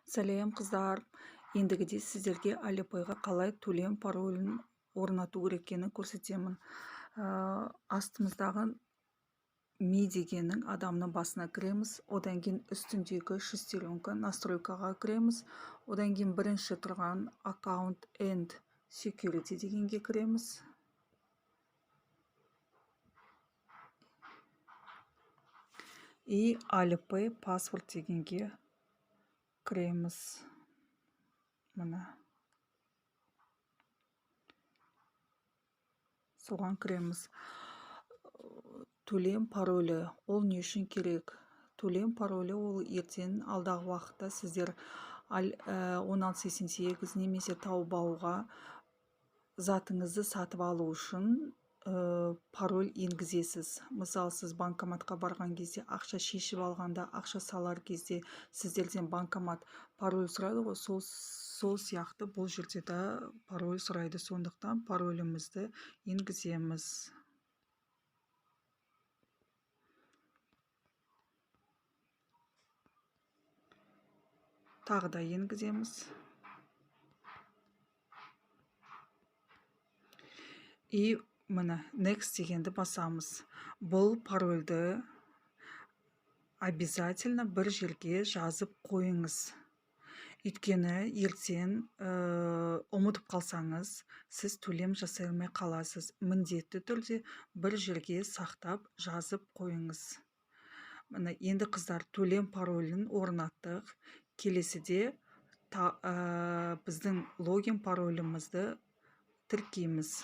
Сәлем, қыздар! Ендігіде сіздерге Alipayға қалай төлем паролін орнату керек екенін көрсетемін. Астымыздағы «Ми» дегеннің адамның басына кіреміз. Одан кейін үстіндегі шестеренка, настройкаға кіреміз. Одан кейін бірінші тұрған «Account and Security» дегенге кіреміз. И Alipay Password дегенге кіреміз. Міне, соған кіреміз. Төлем паролі ол не үшін керек? Төлем паролі ол ертең, алдағы уақытта сіздер 1688 немесе Таобаоға затыңызды сатып алу үшін пароль енгізесіз. Мысалы, сіз банкоматқа барған кезде, ақша шешіп алғанда, ақша салар кезде сіздерден банкомат пароль сұрайды ғой. Сол сияқты бұл жерде де пароль сұрайды. Сондықтан паролімізді енгіземіз. Тағы да енгіземіз. И міне, «Next» дегенді басамыз. Бұл парольді обязательно бір жерге жазып қойыңыз, өйткені ертең ұмытып қалсаңыз, сіз төлем жасай алмай қаласыз. Міндетті түрде бір жерге сақтап, жазып қойыңыз. Міне, енді, қыздар, төлем паролін орнаттық. Келесіде біздің логин паролімізді тіркейміз.